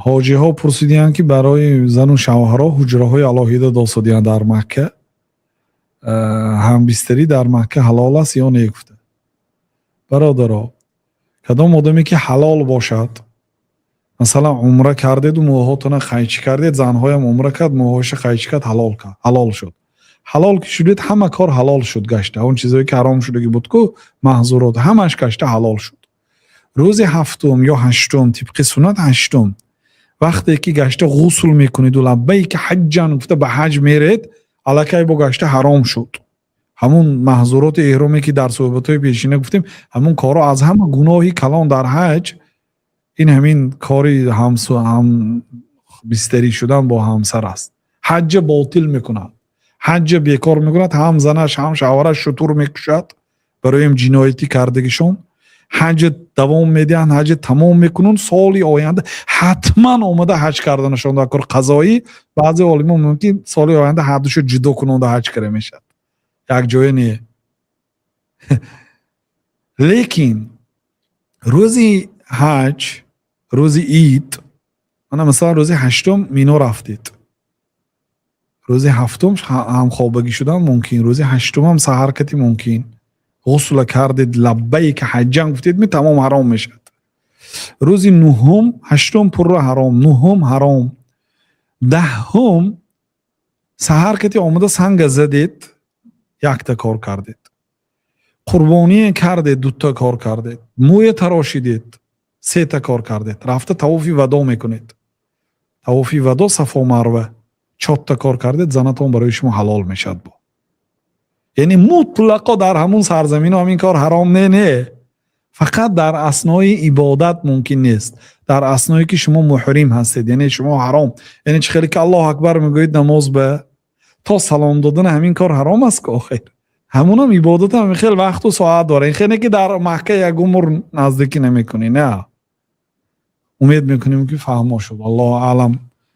Ҳоҷиҳо пурсидиянд, ки барои зану шавҳарҳо ҳуҷраҳои алоҳида досодиянд дар Макка, ҳамбистарӣ дар Макка ҳалол аст ё не, гуфта. Бародаро, кадом одаме ки ҳалол бошад, масалан, умра кардеду мӯҳотона қайчӣ кардед, занҳоям умра кард, мӯҳоша қайчӣ кард, ҳалол кард, ҳалол шуд. Ҳалол ки шудед, ҳама кор ҳалол шуд гашта. Он чизое ки ҳаром шудагӣ буд ку, маҳзурот, ҳамаш гашта ҳалол шуд. Рӯзи ҳафтум ё ҳаштум, тибқи суннат ҳаштум, вақте ки гашта ғусл мекунеду лаббайка ҳаҷҷан гуфта ба ҳаҷ меред, аллакай бо гашта ҳаром шуд. Ҳамун маҳзуроти эҳроме, ки дар суҳбатҳои пешина гуфтем, ҳамун корро, аз ҳама гуноҳи калон дар ҳаҷ ин ҳамин кори ҳамбистарӣ шудан бо ҳамсар аст. Ҳаҷҷа ботил мекунад, ҳаҷҷа бекор мекунад. Ҳам занаш, ҳам шавҳараш шутур мекушад барои ҷиноятӣ кардагишон. Ҳаҷа давом медиҳанд, ҳаҷа тамом мекунанд, соли оянда ҳатман омада ҳаҷ карданашон дар кор қазоӣ. Баъзе олимон мумкин соли оянда ҳардушо ҷудо кунонда ҳаҷ кара мешавад, як ҷоя не. Лекин рӯзи ҳаҷ, рӯзи ид, мана масалан, рӯзи ҳаштум Мино рафтед, рӯзи ҳафтум ҳамхобагӣ шудан мумкин, рӯзи ҳаштумам саҳар кати мумкин. Ғусла кардед, лаббайка ҳаҷҷан гуфтед, ми тамом ҳаром мешавад. Рӯзи нуҳум, ҳаштум пурра ҳаром, нуҳум ҳаром, 10-ум саҳар кати омада санга задед, якта кор кардед, қурбоние кардед, дута кор кардед, мӯе тарошидед, сета кор кардед, рафта тавофи вадо мекунед, тавофи вадо, Сафо Марва, чорта кор кардед, занатон барои шумо ҳалол мешавад. Бо яъне мутлақо дар ҳамун сарзамину ҳамин кор ҳаром не, фақат дар аснои ибодат мумкин нест, дар асное ки шумо муҳрим ҳастед, яъне шумо ҳаром, яъне чӣ хеле ки Аллоҳу акбар мегӯед намоз ба то салом додан, ҳамин кор ҳаром аст ку. Охир ҳамунам ибодатам хел вақту соат дора. Ин хеле ки дар Макка як умр наздикӣ намекунӣ, не. Умед мекунем, ки фаҳмо шуд. Аллоҳу аълам.